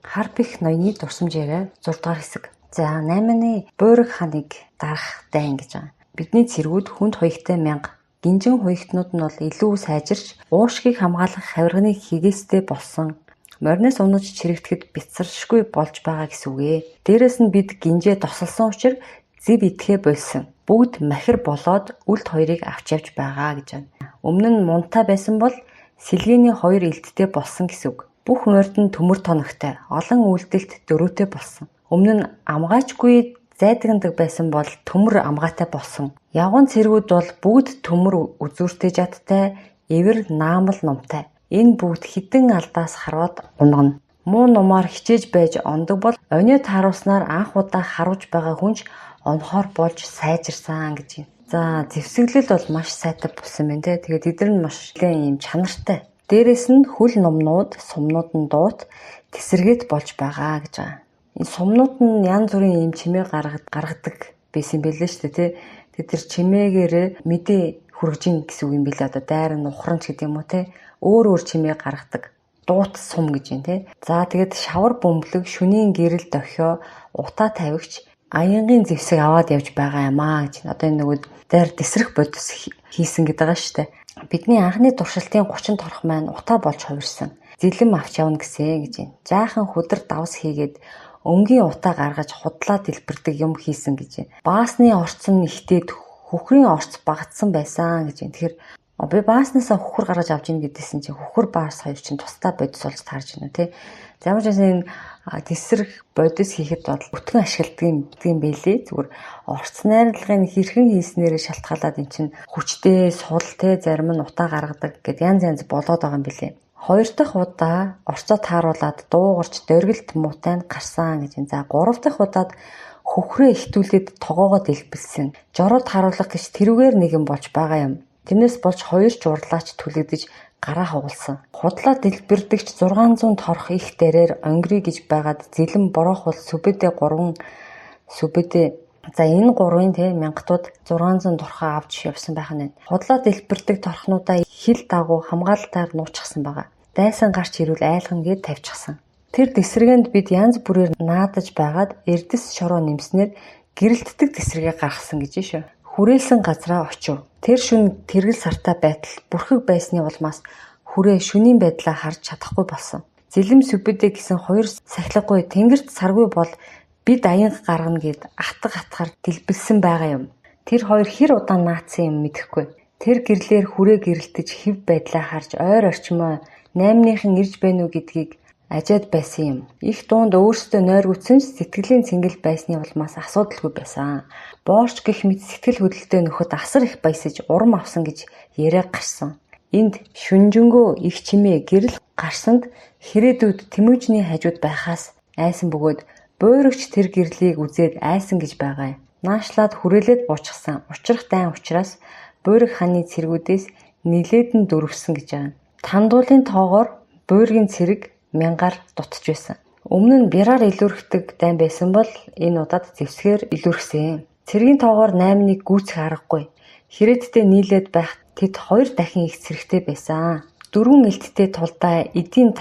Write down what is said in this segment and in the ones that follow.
Хар бих ноёны дурсамж яриа 6 дугаар хэсэг. За 8-ны Буурэг ханыг дарах дайн гэж байгаа. Бидний цэргүүд хүнд хуягтай мянга гинжин хуягтнууд нь бол илүү сайжирч уушгийг хамгаалах хавирганы хийгээстэй болсон. Мориноос унаж чирэгдэхэд бяцаршгүй болж байгаа гэсэн үг ээ. Дээрэс нь бид гинжээ тосолсон учраас зэв идэхэ болсон. Бүгд махир болоод үлд хоёрыг авч явж байгаа гэж байна. Өмнө нь мунтай байсан бол сэлгээний хоёр элдтэй болсон гэсэн үг. Бүх морд нь төмөр тоногтой, олон үйлдэлт дөрөвтэй болсон. Өмнө нь амгаачгүй зайдагнадаг байсан бол төмөр амгаатай болсон. Явган цэргүүд бол бүгд төмөр үзүүртэй жадтай, эвэр наамал номтой. Энэ бүгд хідэн алдаас харваад унгана. Муу нумаар хичээж байж ондог бол онио тааруулснаар анх удаа харуулж байгаа хүнч онохоор болж сайжирсан гэж юм. За зэвсэглэл бол маш сайтай болсон байна те. Тэгээд эдгээр нь маш нэлээд юм чанартай. Дээрээс нь хөл номнууд, сумнууд нь дуут тэсэргээд болж байгаа гэж байгаа. Энэ сумнууд нь янз бүрийн юм чимээ гаргадаг байсан байлээ шүү дээ те. Тэгээд тэр чимээгээрээ мэдээ хүргэж ийн гэсэн үг юм билээ. Одоо дайран ухранч гэдэг юм уу те. Өөр өөр чимээ гаргадаг. Дуут сум гэж юм те. За тэгээд шавар бөмбөлөг, шүнийн гэрэл дохио, утаа тавигч аянгийн зэвсэг аваад явж байгаа юм аа гэж. Одоо энэ нөгөө дайр тэсрэх бодис хийсэн гэдэг байгаа шүү дээ. Бидний анхны туршилтын 30 торох маань утаа болж хувирсан. Зэлэм авч явна гэсэн гэж байна. Жаахан хүдэр давс хийгээд өнгийн утаа гаргаж худлаа дэлбэрдэг юм хийсэн гэж байна. Баасны орц нь ихтэй хөхрийн орц багтсан байсан гэж байна. Тэгэхээр би бааснасаа хөхөр гаргаж авч ийн гэдээсэн чинь хөхөр баас хоёр чинь тусдаа бодис болж таарж байна тий. За ямар ч байсан энэ тэсрэх бодис хийхэд бол өтгөн ашигладаг юм байлээ. Зүгээр орц найрлагын хэрхэн хийснээрээ шалтгаалаад эн чинь хүчтэй, сул тий зарим нь утаа гаргадаг гэд янз янз болоод байгаа юм билээ. Хоёр дахь удаа орцоо тааруулаад дуугарч дөргилт муутай нь гарсан гэж. За гурав дахь удаад хөхрөө ихтүүлээд тогоогоо дэлбэлсэн. Жороо тааруулах гэж тэрүүгээр нэгэн болж байгаа юм. Тэрнээс болж хоёр ч урлаач түлэгдэж гараа хугалсан. Худлаа дэлбэрдэгч 600 торох их дээрээр онгирё гэж байгаад зэлэн бороохвол сүбэдэ 3 сүбэдэ. За энэ гурвын те мянгатууд 600 торхоо авч явсан байх нь. Худлаа дэлбэрдэг торхнуудаа хил дагуу хамгаалалтаар нуучихсан байгаа. Дайсан гарч ирвэл айлган гээд тавьчихсан. Тэр дэсрэгэнд бид янз бүрээр наадаж байгаад эрдэс шороо нэмснээр гэрэлтдэг дэсрэгээ гаргасан гэж шүү. Хүрээлсэн газраа очив. Тэр шүн тэргэл сартай байтал бүрхэг байсны улмаас хүрээ шүнийн байдлаа харж чадахгүй болсон. Зэлэм сүбэдэ гэсэн хоёр сахилгагүй тэнгэрт саргүй бол бид аянга гаргана гэд атга атгаар дэлбэлсэн байгаа юм. Тэр хоёр хэр удаан наацсан юм мэдэхгүй. Тэр гэрлээр хүрээ гэрэлтэж хэв байдлаа харж ойр орчмоо 8-ныхан ирж байна уу гэдгийг ажиад байсан юм. Их дуунд өөрсдөө нойргүцэн ч сэтгэлийн цэнгэл байсны улмаас асуудалгүй байсан. Боорч гэх мэт сэтгэл хөдлөлтөй нөхөд асар их баясаж урам авсан гэж яриа гарсан. Энд шүнжэнгөө их чимээ гэрэл гарсанд хэрээдүүд Тэмүүжний хажууд байхаас айсан бөгөөд буйрагч тэр гэрлийг үзээд айсан гэж байгаа юм. Наашлаад хүрээлээд буучсан. Учрах дайн учраас буйраг хааны цэргүүдээс нилээд нь дөрвсөн гэж байгаа. Тандуулын тоогоор буйргийн цэрэг мянгаар дутж байсан. Өмнө нь бяраар илүүрхдэг дайн байсан бол энэ удаад зэвсгээр илүүрхсэн. Цэргийн тоогоор 8-ыг гүйцэх аргагүй. Хэрээдтэй нийлээд байх тэд 2 дахин их цэрэгтэй байсан. 4 элттэй тулдаа эдийн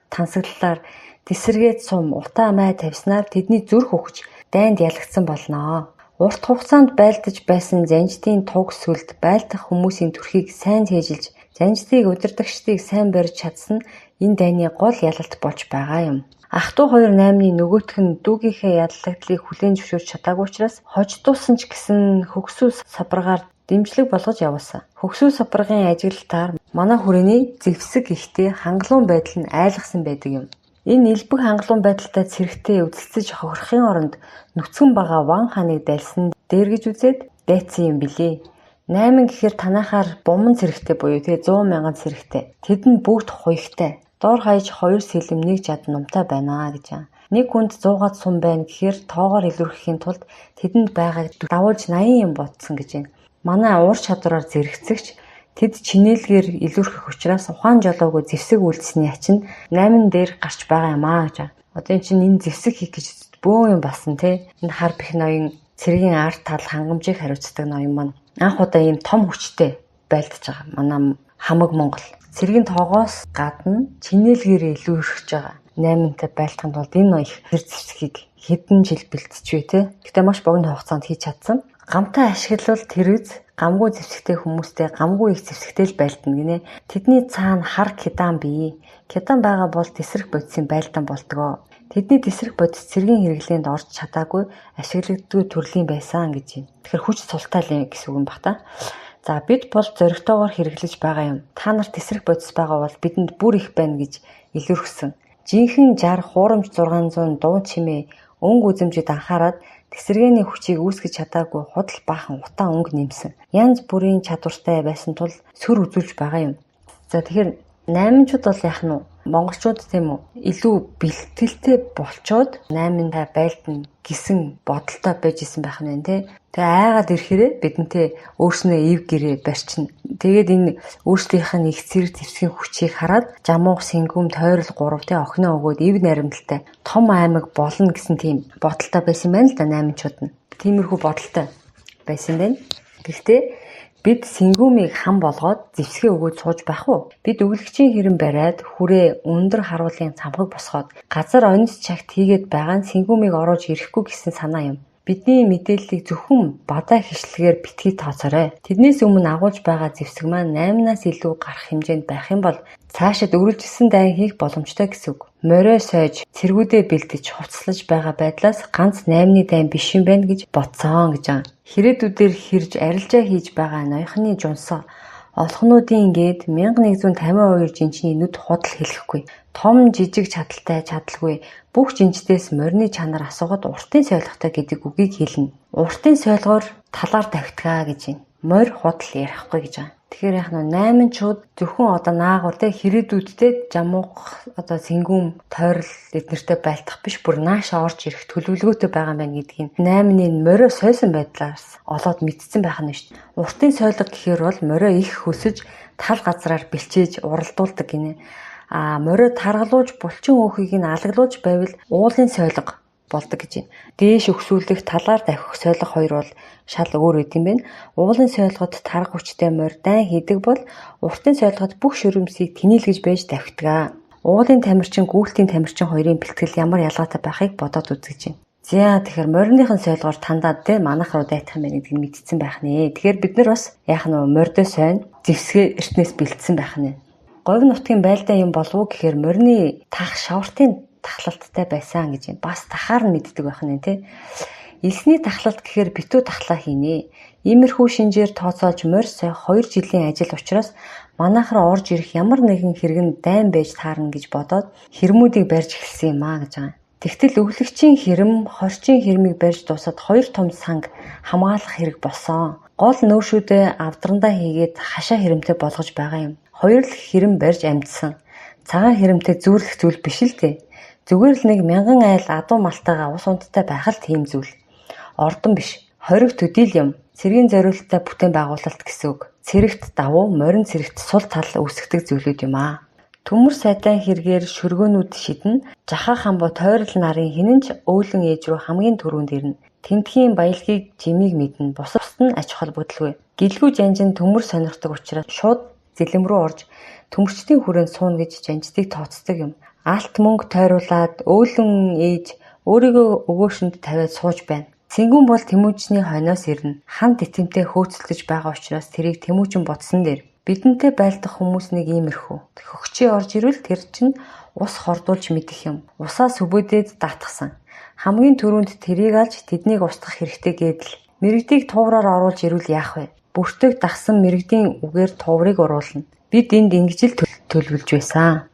тансаглалаар тэсэргээд сум утаа май тавьснаар тэдний зүрх өгч дайнд ялагдсан болноо. Урт хугацаанд байлдаж байсан занждын туг сүлд байлдах хүмүүсийн төрхийг сайн цээжилж занждыг удирдагчдыг сайн барьж чадсан нь энэ дайны гол ялалт болж байгаа юм. Ах トゥ хоёр 8-ны нөгөөх нь дүүгийнхээ яллагдлыг хүлээн зөвшөөрч чадаагүй учраас хождуулсан ч гэсэн хөгсүү сабаргаар дэмжлэг болгож явуулсан. Хөгсүү сабаргын ажиглалтаар манай хүрээний зэвсэг ихтэй хангалуун байдал нь айлгсан байдаг юм. Энэ элбэг хангалуун байдалтай цэрэгтэй үзэлцэж хохирохын оронд нүцгэн байгаа ван ханыг дайлсан дээр гэж үзээд дайцсан юм билээ. 8 гэхээр танайхаар буман цэрэгтэй буюу тэгээ 100 мянган цэрэгтэй. Тэд нь бүгд хуягтай. Доор хаяж 2 сэлэм нэг жад нумтай байна гэж. Нэг хүнд 100-аад сум байна гэхээр тоогоор илүүрхэхийн тулд тэдэнд байгааг давуулж 80 юм бодсон гэж байна. Манай уур чадвараар зэрэгцэгч тэд чинээлгээр илүүрхэх учраас ухаан жолоогүй зэвсэг үйлдсэний ачин 8 дээр гарч байгаа юм аа гэж. Одоо эн чинь энэ зэвсэг хийх гэж бөөн юм болсон тий. Энэ хар бих ноён цэргийн ард тал хангамжийг хариуцдаг ноён маань анх удаа ийм том хүчтэй байлдаж байгаа. Манай хамаг Монгол. Цэргийн тоогоос гадна чинээлгээр илүүрхэж байгаа. 8-тай байлтахын тулд энэ их тэр зэвсгийг хэдэн жил бэлтжээ те. Гэхдээ маш богино хугацаанд хийж чадсан. Гамтай ашиглавал тэр үз гамгүй зэвсэгтэй хүмүүстэй гамгүй их зэвсэгтэй л байлдана гинэ. Тэдний цаана хар кедан бий. Кедан байгаа бол тесрэх бодисын байлдан болдгоо. Тэдний тесрэх бодис цэргийн хэрэглээнд орж чадаагүй ашиглагддаггүй төрлийн байсан гэж юм. Тэгэхээр хүч султай л гэсэн үг юм бах та. За бид бол зоригтойгоор хэрэглэж байгаа юм. Та нарт тесрэх бодис байгаа бол бидэнд бүр их байна гэж илүүрхсэн. Жинхэнэ 60 хуурамч 600 дуу чимээ өнгө үзэмжид анхаарад тэсэргээний хүчийг үүсгэж чадаагүй худал баахан утаан өнгө нэмсэн. Янз бүрийн чадвартай байсан тул сүр үзүүлж байгаа юм. За тэгэхээр 8-чууд бол яах нь вэ? Монголчууд тийм үү илүү бэлтгэлтэй болчоод 8-тай байлдана гэсэн бодолтой байж исэн байх нь байна те. Тэгээ айгаад ирэхээрээ бидэнтэй өөрснөө ив гэрээ барьчихна. Тэгээд энэ өөрсдийнх нь их зэрэг зэвсгийн хүчийг хараад Жамуух, Сэнгүм, Тойрол 3 те охиноо өгөөд ив наримдалтай том аймаг болно гэсэн тийм бодолтой байсан байна л да 8-чууд нь. Тиймэрхүү бодолтой байсан байна. Гэхдээ бид Сэнгүмийг хам болгоод зэвсгээ өгөөд сууж байх уу? Бид өглөгчийн хэрэм бариад хүрээ өндөр харуулын цамхаг босгоод газар онис чагт хийгээд байгаа нь Сэнгүмийг оруулж ирэхгүй гэсэн санаа юм. Бидний мэдээллийг зөвхөн бадаа хишлэгээр битгий тооцоорой. Тэднээс өмнө агуулж байгаа зэвсэг маань 8-наас илүү гарах хэмжээнд байх юм бол цаашид үргэлжилсэн дайн хийх боломжтой гэсэн үг. Морио сойж, цэргүүдээ бэлдэж, хувцаслаж байгаа байдлаас ганц 8-ны дайн биш юм байна гэж бодсон гэж байгаа. Хэрээдүүдээр хэрж арилжаа хийж байгаа ноёхны жунсаа олхнуудын гээд 1152 жинчний нүд худал хэлэхгүй. Том жижиг чадaltaй чадалгүй бүх жинчдээс морины чанар асуугаад уртын сойлготой гэдэг үгийг хэлнэ. Уртын сойлгоор талаар давхитгаа гэж байна. Морь худал ярихгүй гэж байгаа. Тэгэхээр яг нь 8-чууд зөвхөн одоо наагур те хэрээдүүдтэй Жамуух одоо Сэнгүм Тойрол эднэртэй байлдах биш бүр нааша орж ирэх төлөвлөгөөтэй байгаа юм байна гэдгийг 8-ны морио сойсон байдлаас олоод мэдсэн байх нь шүү дээ. Уртын сойлго гэхээр бол морио их хөсөж тал газраар бэлчээж уралдуулдаг гинэ. А морио таргалуулж булчин өөхийг нь алаглуулж байвал уулын сойлго болдог гэж байна. Дээш өгсүүлэх талаар давхих сойлго хоёр бол шал өөр байд юм байна. Уулын сойлгод тарга хүчтэй морь дайн хийдэг бол уртын сойлгод бүх шөрөмсийг тэнийлгэж байж давхидаг. Уулын тамирчин, гүйлтийн тамирчин хоёрын бэлтгэл ямар ялгаатай байхыг бодоод үзэж байна. За тэгэхээр мориныхын сойлгоор тандаад те манайх руу дайтах юм байна гэдгийг мэдсэн байх нэ. Тэгэхээр бид нар бас яах нь морьдоо сойн зэвсгээ эртнээс бэлдсэн байх нэ. Говь нутгийн байлдаа юм болов уу гэхээр морины тах шавртын тахлалттай байсан гэж байна. Бас тахаар нь мэддэг байх нэ тий. Элсний тахлалт гэхээр битүү тахлаа хийнэ. Иймэрхүү шинжээр тооцоолж морь сойх 2 жилийн ажил учраас манайх руу орж ирэх ямар нэгэн хэрэг нь дайн байж таарна гэж бодоод хэрмүүдийг барьж эхэлсэн юм аа гэж байгаа. Тэгтэл өглөгчийн хэрэм, хорчийн хэрмийг барьж дуусаад 2 том санг хамгаалах хэрэг болсон. Гол нөөшүүдээ авдрандаа хийгээд хашаа хэрэмтэй болгож байгаа юм. Хоёр л хэрэм барьж амжсан. Цагаан хэрэмтэй зүүрлэх зүйл биш л дээ. Зүгээр л нэг мянган айл адуу малтайгаа ус унттай байх л тийм зүйл. Ордон биш. Хориг төдийл юм. Цэргийн зориулттай бүтээн байгуулалт гэсэн үг. Цэрэгт давуу, морин цэрэгт сул тал үүсгдэг зүйлүүд юм аа. Төмөр сайдан хэрэгээр шөргөөнүүд шидэн Жахаа хамбу тойрол нарын хинэн ч өөлөн ээж рүү хамгийн түрүүнд ирнэ. Тентхийн баялагийг жимийг мэднэ. Бусад нь ач холбогдолгүй. Гэлгүй жанжин төмөр сонирхдаг учраас шууд зэлэм рүү орж төмөрчдийн хүрээнд сууна гэж жанждыг тооцдог юм. Алт мөнгө тойруулаад өөлөн ээж өөрийгөө өгөөшөнд тавиад сууж байна. Сэнгүн бол Тэмүүжний хойноос ирнэ. Хан тэтэмтэй хөөцөлдөж байгаа учраас тэрийг Тэмүүжин бодсон дээр. Бидэнтэй байлдах хүмүүс нэг иймэрхүү. Хөгчий орж ирвэл тэр чинь ус хордуулж мэдэх юм. Усаа сүбөдөд даатгсан. Хамгийн түрүүнд тэрийг алж тэднийг устгах хэрэгтэй гэдэл. Мэрэгдийг туувраар оруулж ирвэл яах вэ? Бүртэг дагсан мэрэгдийн үгээр тууврыг оруулна. Бид энд ингэж л төлөвлөж байсан.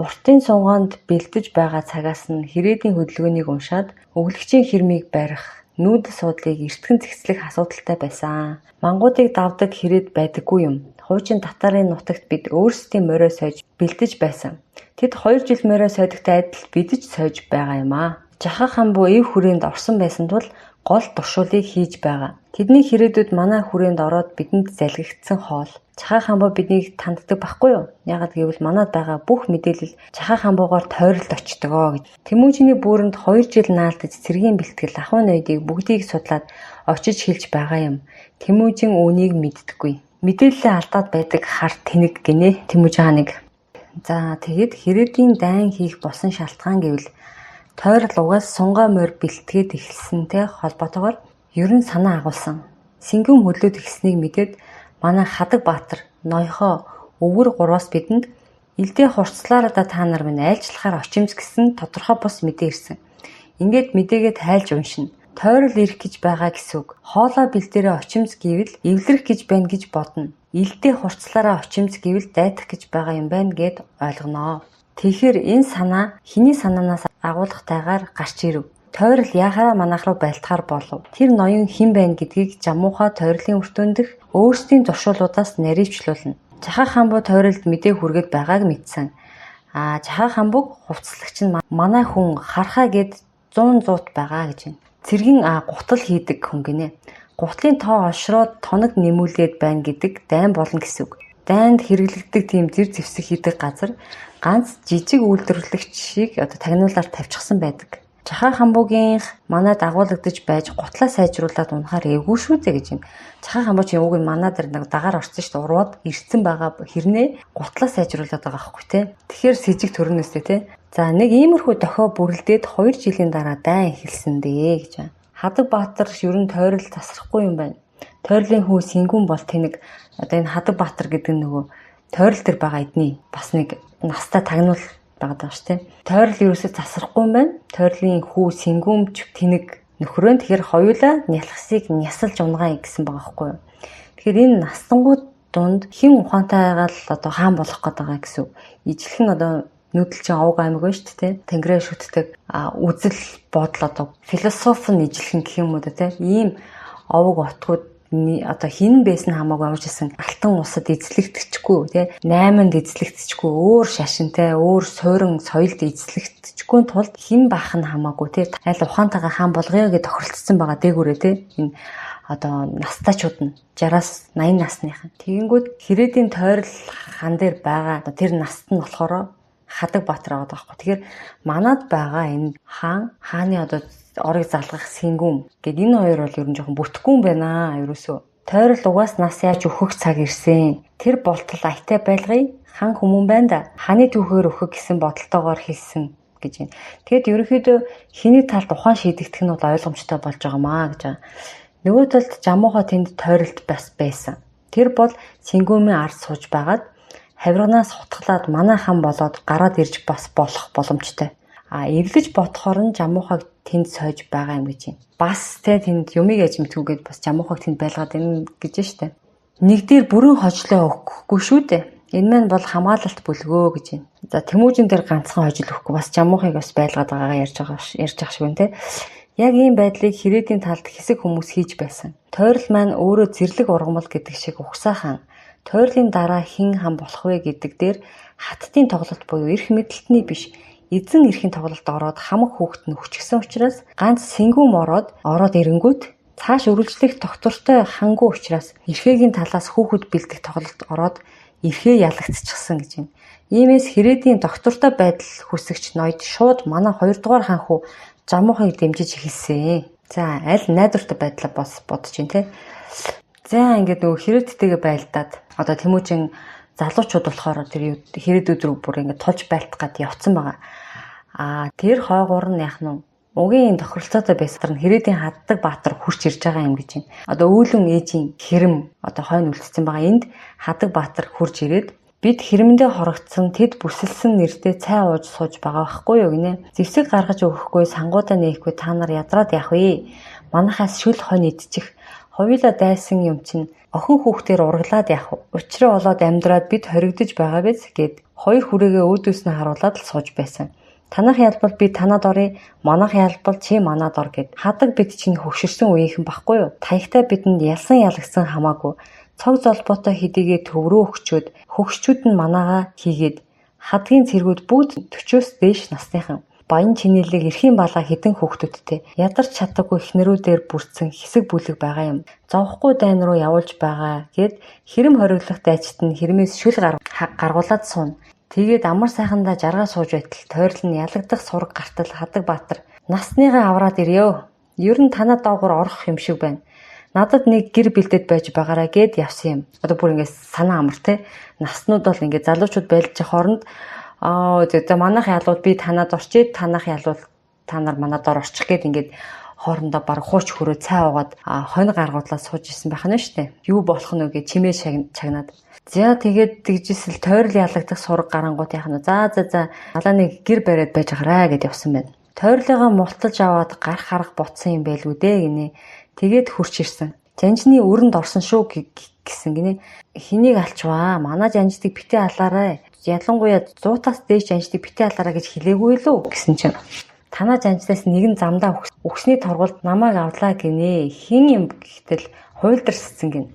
Уртын сунгаанд бэлдэж байгаа цагаас нь хэрээдийн хөдөлгөөнийг уншаад өглөгчийн хэрмийг барих, нүүдэл суудлыг эртгэн зэгцлэх асуудалтай байсан. Мангуудыг давдаг хэрээд байдаггүй юм. Хуучин татарын нутагт бид өөрсдийн морио сойж бэлдэж байсан. Тэд 2 жил морио сойдогтой адил бид ч сойж байгаа юм аа. Жахаа хамбу эв хүрээнд орсон байсан тул гол туршуулыг хийж байгаа. Тэдний хэрээдүүд манай хүрээнд ороод бидэнд залгигдсан хоол. Чахаа хамбу биднийг танддаг байхгүй юу? Яагаад гэвэл манад байгаа бүх мэдээлэл чахаа хамбугаар тойролд очдгоо гэж. Тэмүүжний бүүрэнд 2 жил наалтаж цэргийн бэлтгэл ахуй ноёдыг бүгдийг судлаад очиж хэлж байгаа юм. Тэмүүжин үүнийг мэддэггүй. Мэдээлэлээ алдаад байдаг хар тэнэг гинэ Тэмүүжин хааныг. За тэгэд хэрээдийн дайн хийх болсон шалтгаан гэвэл тойрол угаас сунгаа морь бэлтгээд эхэлсэнтэй холбоотойгоор ер нь санаа агуулсан. Сэнгүүм хөлөөд эхэлснийг мэдээд манай Хадаг Баатар ноёхоо өвгөр гурваас бидэнд илдээ хурцлаараа та нар минь айлчлахаар очимз гэсэн тодорхой бус мэдээ ирсэн. Ингээд мэдээгээ тайлж уншина. Тойрол ирэх гэж байгаа гэсэн үг. Хоолой бэлдээрээ очимз гэвэл эвлэрэх гэж байна гэж бодно. Илдээ хурцлаараа очимз гэвэл дайтах гэж байгаа юм байна гэд ойлгоно. Тэгэхээр энэ санаа хэний санаанаас агуулгатайгаар гарч ирэв. Тойрол яхаараа манайх руу байлтахаар болов. Тэр ноён хэн байна гэдгийг Жамуха тойрлын өртөөндөх өөрсдийн зуршуулуудаас наривчлуулна. Жахаа хамбу тойролд мэдээ хүргээд байгааг мэдсэн. А Жахаа хамбуг хувцаслагч нь манай хүн хархаа гэд 100 зуут байгаа гэж байна. Цэргийн гутал хийдэг хүн гинэ. Гутлын тоо ошроод тоног нэмүүлээд байна гэдэг дайн болно гэсэн үг. Дайнд хэрэглэгддэг тийм зэр зэвсэг хийдэг газар ганц жижиг үйлдвэрлэгчийг одоо тагнуулаар тавьчихсан байдаг. Жахаа хамбугийнх манай дагуулгадаж байж гутлаа сайжруулад унахаар эвгүй шүү дээ гэж байна. Жахаа хамбу чинь уг нь манай дээр нэг дагаар орсон шүү дээ. Урваад ирсэн байгаа хэрнээ гутлаа сайжруулад байгаа байхгүй те. Тэгэхээр сэжиг төрнөөстэй те. За нэг иймэрхүү дохио бүрлдээд 2 жилийн дараа дайн эхэлсэн дээ гэж байна. Хадаг Баатар ер нь тойрол тасрахгүй юм байна. Тойрлын хүү Сэнгүүн бол тэнэг. Одоо энэ Хадаг Баатар гэдэг нь нөгөө тойрол дээр байгаа эдний бас нэг настай тагнуул байгаа даа шүү дээ. Тойрол ерөөсөө засрахгүй юм байна. Тойрлын хүү Сэнгүүмч тэнэг нөхрөө. Тэгэхээр хоёулаа нялхсыг нясалж унгаая гэсэн байгаа байхгүй юу. Тэгэхээр энэ настангууд дунд хэн ухаантайгаа л одоо хаан болох гээд байгаа гэсэн үг. Ижилхэн одоо нүүдэл чинь овг аймаг байна шүү дээ. Тэнгэрээ шүтдэг үзэл бодол одоо философи нь ижилхэн гэх юм уу те. Ийм овг отгууд одоо хин байсан хамаагүй ямар ч гэсэн алтан улсад эзлэгдэхгүй те. Найманд эзлэгдэхгүй, өөр шашинтай, өөр суурин соёлд эзлэгдэхгүй тулд хин баах нь хамаагүй те. Аль ухаантайгаа хаан болгоё гэж тохиролцсон байгаа дээгүүрээ те. Энэ одоо настайчууд нь 60-аас 80 насныхан. Тэгэнгүүт хэрээдийн тойрол хан дээр байгаа тэр наст нь болохоор Хадаг Баатар байгаа байхгүй. Тэгэхээр манад байгаа энэ хаан хааны одоо орыг залгах Сэнгүүм гэд энэ хоёр бол ер нь жоохон бүтэхгүй юм байна ерөөсөө. Тойрол угаас нас яаж өөхөх цаг ирсэн. Тэр болтол аятай байлгая. Хан хүмүүн байна да. Ханы түүхээр өөхөх гэсэн бодолтоогоор хэлсэн гэж байна. Тэгэд ерөнхийдөө хиний талд ухаан шийдэгдэх нь бол ойлгомжтой болж байгаа маа гэж байгаа. Нөгөө талд Жамуха тэнд тойролд бас байсан. Тэр бол Сэнгүүмийн ард сууж байгаад хавирганаас хутгалаад манай хан болоод гараад ирж бас болох боломжтой. А эвлэж бодохоор нь Жамуухаг тэнд сойж байгаа юм гэж байна. Бас те тэнд юмыг яж мэдхүүгээд бас Жамуухаг тэнд байлгаад байна гэж штэ. Нэг дээр бүрэн хожлоо өгөхгүй шүү дээ. Энэ маань бол хамгаалалт бүлгөө гэж байна. За Тэмүүжин дээр ганцхан хожил өгөхгүй бас Жамуухыг бас байлгаад байгаагаа ярьж байгаа ярьж байгаа шиг байна те. Яг ийм байдлыг хэрээдийн талд хэсэг хүмүүс хийж байсан. Тойрол маань өөрөө зэрлэг ургамал гэдэг шиг угсаахан тойрлын дараа хэн хан болох вэ гэдэг дээр хаттын тоглолт буюу эрх мэдэлтний биш эзэн эрхийн тоглолт ороод хамаг хүүхэд нь хүчгсэн учраас ганц Сэнгүүм ороод ирэнгүүт цааш үргэлжлэх доктортой хангүй учраас эрхэгийн талаас хүүхэд бэлдэх тоглолт ороод эрхээ ялагдчихсан гэж байна. Иймээс хэрээдийн доктортой байдал хүсэгч ноёд шууд манай 2 дугаар хан хүү Жамуухыг дэмжиж эхэлсэн. За аль найдвартай байдлаа бас бодож байна те. За ингээд нөгөө хэрээдтэйгээ байлдаад одоо Тэмүүжин залуучууд болохоор тэр хэрээдүүд рүү бүр ингээд тулж байлтах гад явцсан байгаа. А тэр хойгуур нь яах нь угийн тохиролцоотой байсан нь хэрээдийн Хаддаг Баатар хурч ирж байгаа юм гэж байна. Одоо үүлэн ээжийн хэрэм одоо хойно үлдсэн байгаа. Энд Хадаг Баатар хурж ирээд бид хэрэмдээ хорогдсон тэд бүсэлсэн нэртэй цай ууж сууж байгаа байхгүй юу гинэ. Зэвсэг гаргаж өгөхгүй, сангуудаа нээхгүй та нар ядраад явах вэ? Манахаас шүл хонь идчих. Хоёулаа дайсан юм чинь охин хүүхдээр ургалаад явах уу? Учраа олоод амьдраад бид хоригдож байгаа биз гэд хоёр хүрээгээ өөдөөс нь харуулад л сууж байсан. Танах ялбал би танад оръё, манах ялбал чи манад ор гэд. Хадаг бид чинь хөвшөрсөн үеийнхэн баггүй юу? Таягтай бидэнд ялсан ялгсан хамаагүй. Цог золбоотой хэдийгээ төв рүү өгчөөд хөгшчүүд нь манаагаа хийгээд хадгийн цэргүүд бүгд 40-оос дээш насныхан. Баян чинэлэг эрхийн балаа хідэн хүүхдүүдтэй ядарч чаддаггүй эхнэрүүдээр бүрдсэн хэсэг бүлэг байгаа юм. Зовхгүй дайн руу явуулж байгаа гэд хэрэм хориглох дайчид нь хэрмээс шүл гаргуулад сууна. Тэгээд амар сайхандаа жаргаа сууж байтал тойрол нь ялагдах сураг гартал Хадаг Баатар насныгаа авраад ирэё. Ер нь танаа доогуур орох юм шиг байна. Надад нэг гэр бэлдээд байж байгаарай гэд явсан юм. Одоо бүр ингээд санаа амар те. Наснууд бол ингээд залуучууд байлж хооронд аа за манайх ялууд би танад орчие, танах ялууд та нар манад орчих гэд ингээд хоорондоо баг хууч хөрөө цай уугаад хонь гаргуудлаа сууж исэн байх нь шүү дээ. Юу болох нь вэ гэж чимээ чагнаад. За тэгээд тэгжсэн л тойрол ялагдах сураг гарангууд яах нь за за за алаа нэг гэр бариад байж гараа гэд явсан байна. Тойрлогоо мулталж аваад гарах арга ботсон юм байлгүй дээ гинэ. Тэгээд хурч ирсэн. Жанжны өрөнд орсон шүү гэсэн гинэ. Хэнийг алчваа? Манай жанждыг битээ алаарай. Ялангуяа 100-аас дээш жанждыг битээ алаарай гэж хэлээгүй лүү гэсэн чинь танаа жанжлаас нэгэн замдаа өгсний торгуулд намайг авлаа гинэ. Хин юм гэхтэл хуйлдарссан гин.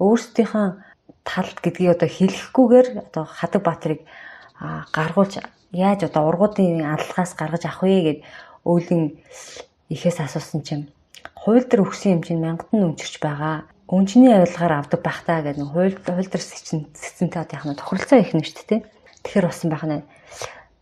Өөрсдийнхөө талд гэдгийг одоо хэлэхгүйгээр одоо Хадаг Баатрыг гаргуулж яаж одоо ургуудын аллагаас гаргаж авах вэ гэд өвлөн ихээс асуусан чинь хуйлдар өгсөн юм чинь мянгат нь өмчөрч байгаа. Өнчний авилгаар авдаг байх таа гэдэг нэг хуйлдар сэцэнтэй одоо яг нь тохиролцоо их нь шүү дээ. Тэгэхээр болсон байх нь.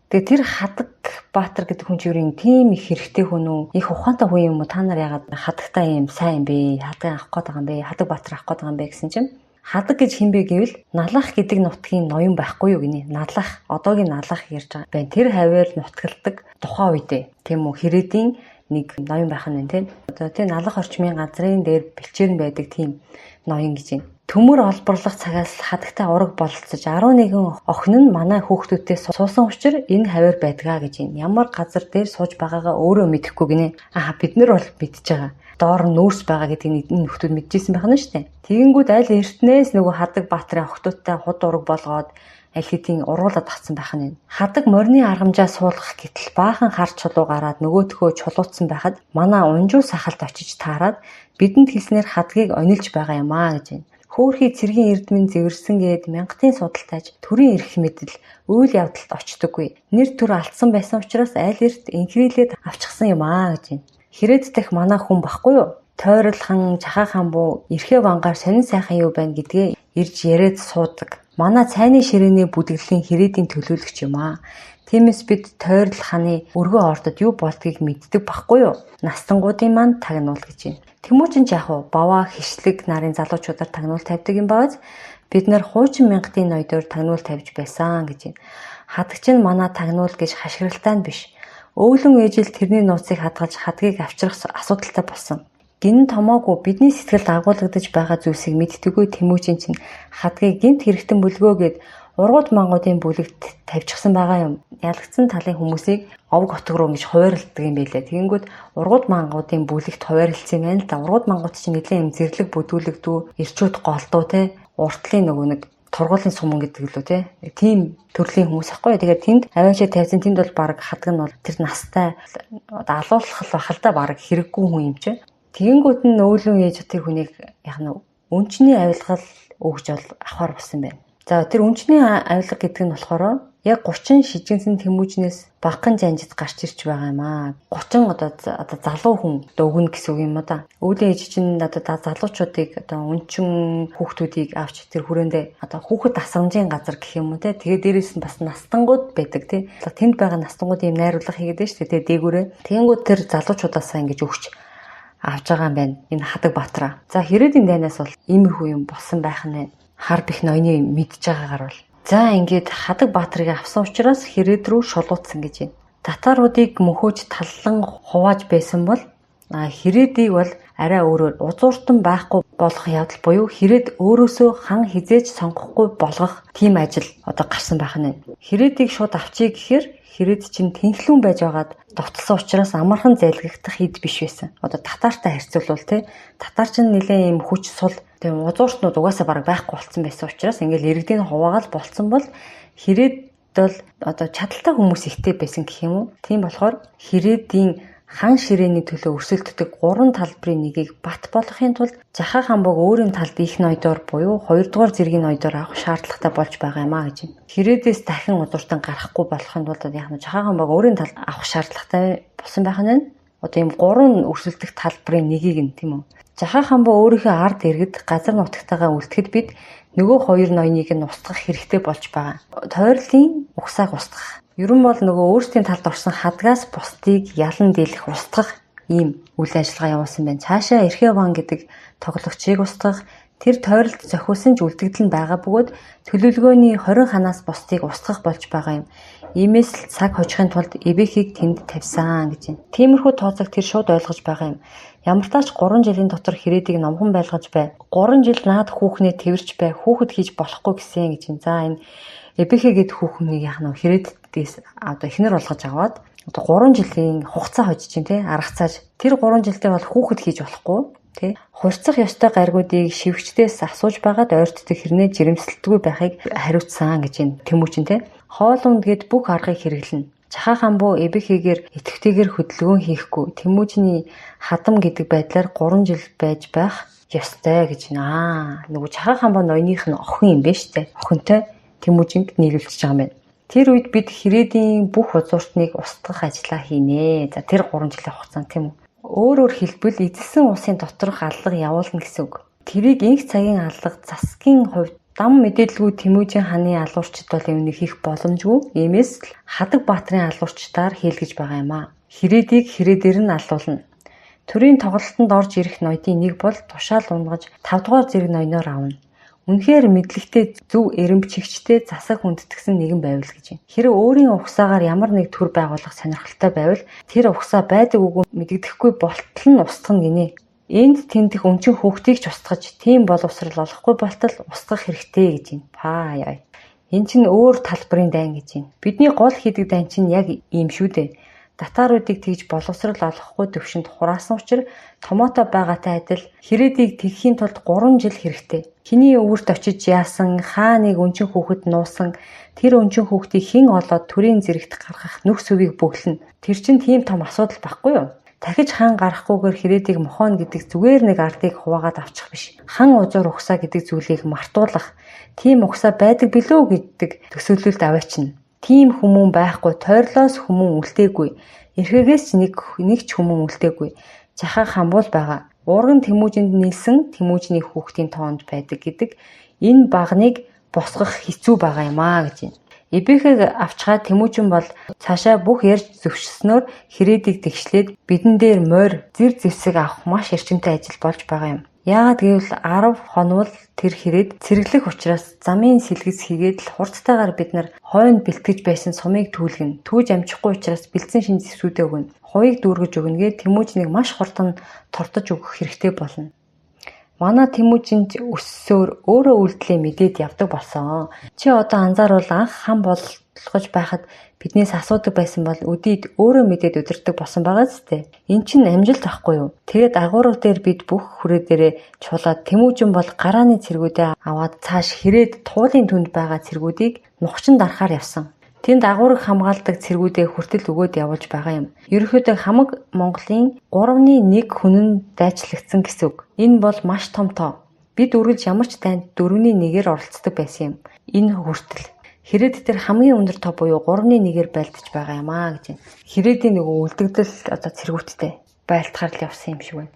Тэгээ тэр Хадаг Баатар гэдэг хүн чинь юу юм тийм их хэрэгтэй хүн үү? Их ухаантай хүн юм уу? Та нар яагаад хадагтай юм сайн юм бэ? Хадаг авах гээд байгаа юм бэ? Хадаг Баатар авах гээд байгаа юм бэ гэсэн чинь Хадаг гэж хин бэ гэвэл Налах гэдэг нутгийн ноён байхгүй юу гинэ. Налах, одоогийн Налах ярьж байгаа байна. Тэр хаваар нутгалдаг тухайн үедээ тийм үү Хэрэдийн нэг ноён байх нь тийм. Одоо тийм Налах орчмын газрын дээр бэлчээр нь байдаг тийм ноён гэж байна. Төмөр олборлох цагаас хадагтай ураг бололцож 11 охин нь манай хүүхдүүдтэй суусан учир энэ хаваар байдгаа гэж байна. Ямар газар дээр сууж байгаагаа өөрөө мэдэхгүй гинэ. Аа бид нар бол мэдж байгаа. Доор нь нүүрс байгаа гэдгийг энэ нөхдүүд мэдчихсэн байх нь шүү дээ. Тэгэнгүүт аль эртнээс нөгөө Хадаг Баатрын охтуудтай худ ураг болгоод аль хэдийн уруулаад авсан байх нь. Хадаг морины аргамжаа суулгах гэтэл баахан хар чулуу гараад нөгөөдхөө чулуутсан байхад манай унжуу сахалд очиж таарад бидэнд хэлснээр хадгийг онилж байгаа юм аа гэж байна. Хөөхий цэргийн эрдмэн зэвэрсэн гээд мянгатын судалтайж төрийн эрх мэдэл үйл явдалд очдоггүй. Нэр төр алдсан байсан учраас аль эрт инхрийлээд авчихсан юм аа гэж байна. Хэрэг дэх манай хүн баггүй юу? Тойрол хан, Чахаа хан буу эрхээ вангаар сонин сайхан юу байна гэдгээ ирж яриад суудаг. Манай цайны ширээний бүдэглэлийн хэрээдийн төлөөлөгч юм аа. Тиймээс бид Тойрол ханы өргөө ордод юу болдгийг мэддэг баггүй юу? Настангуудын маань тагнуул гэж байна. Тэмүүчин ч яах вэ? Баваа, хишлэг нарын залуучуудаар тагнуул тавьдаг юм бааз. Бид нар хуучин мянгатын ноёдоор тагнуул тавьж байсан гэж байна. Хадагч нь манай тагнуул гэж хашгиралтай нь биш. Өвлөн ээжил тэрний нууцыг хадгалж хадгийг авчрах асуудалтай болсон. Гин томоогүй бидний сэтгэлд агуулгадаж байгаа зүйлсийг мэддэггүй Тэмүүчин чинь хадгийг гинт хэрэгтэн бүлгөө гэд ургууд мангуудын бүлэгт тавьчихсан байгаа юм. Ялагдсан талын хүмүүсийг овг отог руу ингэж хуваарилдаг юм байлээ. Тэгэнгүүт ургууд мангуудын бүлэгт хуваарилцсан юм байна л да. Ургууд мангууд чинь нэлээд юм зэрлэг бүдүүлэгдүү, ирчүүд голдуу те уртлын нөгөө нэг тургуулийн суман гэдэг лүү те. Тийм төрлийн хүмүүс ахгүй. Тэгэхээр тэнд аваачаа тавьсан тэнд бол баг хадаг нь бол тэр настай одоо алуулах л бах л да баг хэрэггүй хүн юм чи. Тэгэнгүүт нь өвлөн ээж тэр хүнийг яг нь өнчний авилгал өгж бол авахар болсон байна. За тэр өнчний авилга гэдэг нь болохоор яг 30 шижигсэн Тэмүүжнээс багахан жанжид гарч ирч байгаа юм аа. 30 одоо залуу хүн одоо өгнө гэсэн үг юм да. Өвлийн ээж чинь одоо залуучуудыг одоо өнчин хүүхдүүдийг авч тэр хүрээндээ одоо хүүхэд дасгамжийн газар гэх юм уу те. Тэгээ дээрээс нь бас настангууд байдаг те. Тэнд байгаа настангууд ийм найруулга хийгээд байна шүү дээ. Тэгээ дээгүүрээ. Тэгэнгүүт тэр залуучуудаасаа ингэж өгч авч байгаа юм байна. Энэ Хадаг Баатраа. За Хэрэдийн дайнаас бол иймэрхүү юм болсон байх нь байна. Хар бих ноёны мэдж байгаагаар бол. За ингээд Хадаг Баатрыг авсан учраас Хэрэд рүү шулуутсан гэж байна. Татаруудыг мөхөөж таллан хувааж байсан бол Хэрэдийг бол арай өөрөөр узууртан байхгүй болох явдал буюу Хэрэд өөрөөсөө хан хизээж сонгохгүй болгох тийм ажил одоо гарсан байх нь. Хэрэдийг шууд авчий гэхээр Хэрэд чинь тэнхлүүн байж байгаад довтлсон учраас амархан залгигдах хэд биш байсан. Одоо татартай харьцуулбал те татар чинь нэлээд юм хүч сул тийм узууртнууд угаасаа бараг байхгүй болцсон байсан учраас ингээл иргэдийн хуваагаал болцсон бол Хэрэд бол одоо чадaltaй хүмүүс ихтэй байсан гэх юм уу. Тийм болохоор Хэрэдийн хан ширээний төлөө өрсөлддөг 3 талбарын нэгийг бат болгохын тулд Жахаа хан бог өөрийн талд их ноёдоор буюу 2 дугаар зэргийн ноёдоор авах шаардлагатай болж байгаа юм а гэж. Хэрэдээс дахин узууртан гарахгүй болохын тулд яг нь Жахаа хан бог өөрийн талд авах шаардлагатай болсон байх нь. Одоо ийм 3 өрсөлдөх талбарын нэгийг нь тийм үү. Жахаа хан бог өөрийнхөө ард иргэд газар нутагтайгаа үлдэхэд бид нөгөө хоёр ноёныг нь устгах хэрэгтэй болж байгаа. Тойрлын угсааг устгах. Ер нь бол нөгөө өөрсдийн талд орсон хадгаас бусдыг ялан дийлэх устгах Ийм үйл ажиллагаа явуулсан байна. Цаашаа Эрхээ ван гэдэг тоглогчийг устгах, тэр тойролт зохиулсан ч үлдэгдэл нь байгаа бөгөөд төлөвлөгөөний 20 ханаас бусдыг устгах болж байгаа юм. Иймээс л цаг хожихын тулд Эбэхийг тэнд тавьсан гэж байна. Тиймэрхүү тооцоог тэр шууд ойлгож байгаа юм. Ямар ч 3 жилийн дотор хэрээдийг номхон байлгаж бай. 3 жил наад хүүхнээ тэрч бай. Хүүхэд хийж болохгүй гэсэн гэж байна. За энэ Эбэхэ гэдэг хүүхнийг яах нь хэрээдээс одоо эхнэр болгож аваад одоо 3 жилийн хугацаа хожиж чинь тий аргацааж тэр 3 жилдээ бол хүүхэд хийж болохгүй тий хурцах ёстой гаригуудыг шивгчдээс асууж байгаад ойртдог хэрнээ жирэмслэлтгүй байхыг хариуцсан гэж энэ Тэмүүчин тий хоол унд гээд бүх аргыг хэрэглэнэ. Чахаа хамбуу Эбэхэгээр идэвхтэйгээр хөдөлгөөн хийхгүй Тэмүүжний хадам гэдэг байдлаар 3 жил байж байх ёстой гэж байна. Нөгөө Чахаа хамбуу ноёных нь охин юм байна штэ. Охинтой Тэмүүжинг нийлүүлчихэж байгаа юм байна. Тэр үед бид хэрээдийн бүх узууртныг устгах ажлаа хийнэ. За тэр 3 жилийн хугацаанд тийм үү. Өөрөөр хэлбэл эзэлсэн улсын доторх аллага явуулна гэсэн үг. Тэрийг инх цагийн аллага засгийн хувьд дам мэдээлэлгүй Тэмүүжин ханы алуурчид бол үүнийг хийх боломжгүй. Иймээс л Хадаг баатрын алуурчдаар хийлгэж байгаа юм аа. Хэрээдийг хэрээдээр нь алуулна. Төрийн тоглолтод орж ирэх ноёдын нэг бол тушаал унгаж 5 дугаар зэрэг ноёноор авна. Үнэхээр мэдлэгтэй зөв эрэмбчигчтэй засаг хүндэтгсэн нэгэн байвал гэж байна. Хэрэв өөрийн угсаагаар ямар нэг төр байгуулах сонирхолтой байвал тэр угсаа байдаг үгүй мэдэгдэхгүй болтол нь устгана гинэ. Энд тэндэх өнчин хүүхдийг ч устгаж тийм боловсрал олохгүй болтол устгах хэрэгтэй гэж байна. Паа яа. Энэ чинь өөр талбарын дайн гэж байна. Бидний гол хийдэг дайн чинь яг ийм шүү дээ. Татааруудыг тэгж боловсрал олохгүй төвшөнд хураасан учир томото байгаатай адил хэрээдийг тэгхийн тулд 3 жил хэрэгтэй. Хэний өвөрт очиж яасан, хаа нэг өнчин хүүхэд нуусан, тэр өнчин хүүхдийг хэн олоод төрийн зэрэгт гаргах нүх сүвийг бөглөнө. Тэр чинь тийм том асуудал байхгүй юу? Дахиж хан гарахгүйгээр хэрээдийг мохооно гэдэг зүгээр нэг ардыг хуваагаад авчих биш. Хан узуур угсаа гэдэг зүйлийг мартуулах, тийм угсаа байдаг билүү гэдэг төсөөлөлд аваачна. Тийм хүмүүн байхгүй, тойрлоос хүмүүн үлдээгүй. Эрхэгээс ч нэг ч хүмүүн үлдээгүй. Чахаа хамбуул байгаа. Уурган Тэмүүжинд нийлсэн Тэмүүжний хүүхдийн тоонд байдаг гэдэг энэ багныг босгох хэцүү байгаа юм аа гэж байна. Эбэхэг авчгаа Тэмүүжин бол цаашаа бүх ярьж зөвшснөөр хэрээдийг тэгшлээд бидэн дээр морь зэр зэвсэг авах маш эрчимтэй ажил болж байгаа юм. Яагаад гэвэл 10 хонвол тэр хэрээд цэргэлэх учраас замын сэлгэс хийгээд л хурцтайгаар бид нар хойно бэлтгэж байсан сумыг түүлгэн. Түүж амжихгүй учраас бэлдсэн шин зэвсүүдээ өгнө. Хувийг дүүргэж өгнө гээ Тэмүүжнийг маш хурдан тортож өгөх хэрэгтэй болно. Манай Тэмүүжинд өссөөр өөрөө үйлдэлээ мэдээд явдаг болсон. Чи одоо анзааруул анх хан болгож байхад биднээс асуудаг байсан бол өдийд өөрөө мэдээд удирддаг болсон байгаа зү. Эн чинь амжилт байхгүй юу? Тэгээд агуурга дээр бид бүх хүрээ дээрээ чуулаад Тэмүүжин бол гарааны цэргүүдээ аваад цааш хэрээд туулын түнд байгаа цэргүүдийг нухчин дарахаар явсан. Тэнд агуурга хамгаалдаг цэргүүдээ хүртэл өгөөд явуулж байгаа юм. Ерөнхийдөө хамаг Монголын 3-ны 1 хүн нь дайчлагдсан гэсэн үг. Энэ бол маш том тоо. Бид үргэлж ямар ч дайнд 4-ний 1-ээр оролцдог байсан юм. Энэ хүртэл хэрээд тэр хамгийн өндөр тоо буюу 3-ны 1-ээр байлдаж байгаа юм аа гэж байна. Хэрээдийн нөгөө үлдэгдэл одоо цэргүүттэй байлдахаар л явсан юм шиг байна.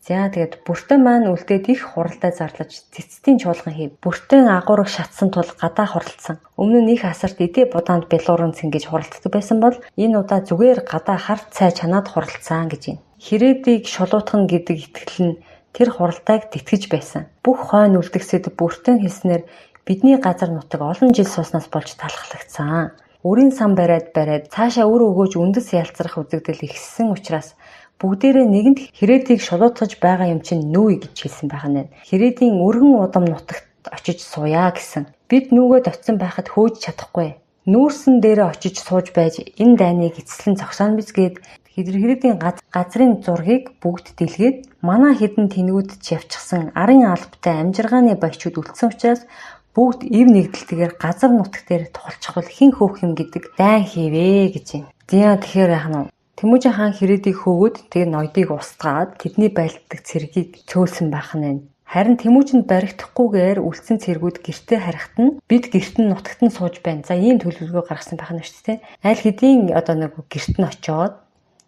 За тэгээд бүртэн маань үлдээд их хуралдаа зарлаж цэцдийн чуулган хийв. Бүртэн агуураг шатсан тул гадаа хуралдсан. Өмнө нь их асарт эдээ будаанд бялууран цэнгэж хуралддаг байсан бол энэ удаа зүгээр гадаа хар цай чанаад хуралдсан гэж байна. Хэрээдийг шулуутгана гэдэг итгэл нь тэр хуралдааг тэтгэж байсан. Бүх хойно үлдгэсэд бүртэн хэлснээр бидний газар нутаг олон жил сууснаас болж талхлагдсан. Үрийн сан бариад цаашаа үр өгөөж үндэс ялцрах үзэгдэл ихссэн учраас бүгдээрээ нэгэнт хэрээдийг шулуутгаж байгаа юм чинь нүүе гэж хэлсэн байх нь. Хэрээдийн өргөн удам нутагт очиж сууя гэсэн. Бид нүгэд очисон байхад хөөж чадахгүй. Нүүрсэн дээрээ очиж сууж байж энэ дайныг эцэслэн зогсооно биз гээд хэрээдийн газрын зургийг бүгд дэлгээд манай хэдэн тэнгүүд ч явчихсан арын албатай амжиргааны баячууд үлдсэн учраас бүгд ив нэгдэлтэйгээр газар нутаг дээр тухалчихвал хэн хөөх юм гэдэг дайн хийвэ гэж байна. За тэгэхээр яах нь Тэмүүжин хаан хэрээдийг хөөгөөд тэгээ ноёдыг устгаад тэдний байлддаг цэргийг цөөлсөн байх нь байна. Харин Тэмүүжинд баригдахгүйгээр үлдсэн цэргүүд гэртээ харихад нь бид гэрт нь нутагт нь сууж байна. За ийм төлөвлөгөө гаргасан байх нь шүү дээ. Аль хэдийн одоо нэг гэрт нь очиод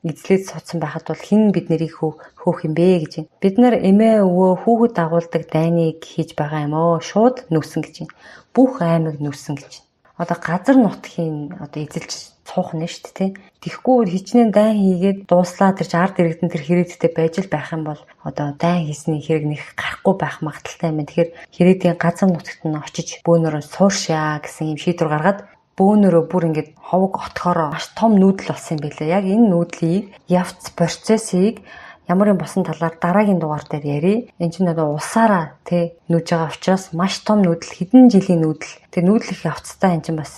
эзлээд суудсан байхад бол хэн бид нарыг хөөх юм бэ гэж байна. Бид нар эмээ өвөө хүүхэд дагуулдаг дайныг хийж байгаа юм оо. Шууд нүүсэн гэж байна. Бүх аймаг нүүсэн гэж байна. Одоо газар нутгийн одоо эзэлж цуух нь шүү дээ, тэ. Тэгэхгүй хичнээн дайн хийгээд дууслаа, тэр ард иргэдэн тэр хэрээдтэй байж л байх юм бол одоо дайн хийсний хэрэг нэх гарахгүй байх магадлалтай юм. Тэгэхээр хэрээдийн газар нутагт нь очиж бөөнөрөө сууршаа гэсэн юм шийдвэр гаргаад бөөнөрөө бүр ингээд ховог отгоороо маш том нүүдэл болсон юм билээ. Яг энэ нүүдлийг, явц процессыг ямар юм болсон талаар дараагийн дугаар дээр ярив. Энд чинь одоо улсаараа тий нүүж байгаа учраас маш том нүүдэл, хэдэн жилийн нүүдэл. Тэгээ нүүдлэх явцтай энэ чинь бас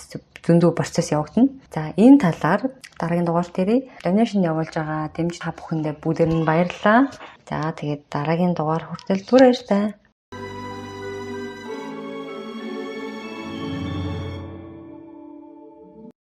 зөндөө процесс явагдана. За, энэ талаар дараагийн дугаар дээр. Donation явуулж байгаа дэмж та бүхэндээ бүгдээр нь баярлалаа. За, тэгээд дараагийн дугаар хүртэл түр баяртай.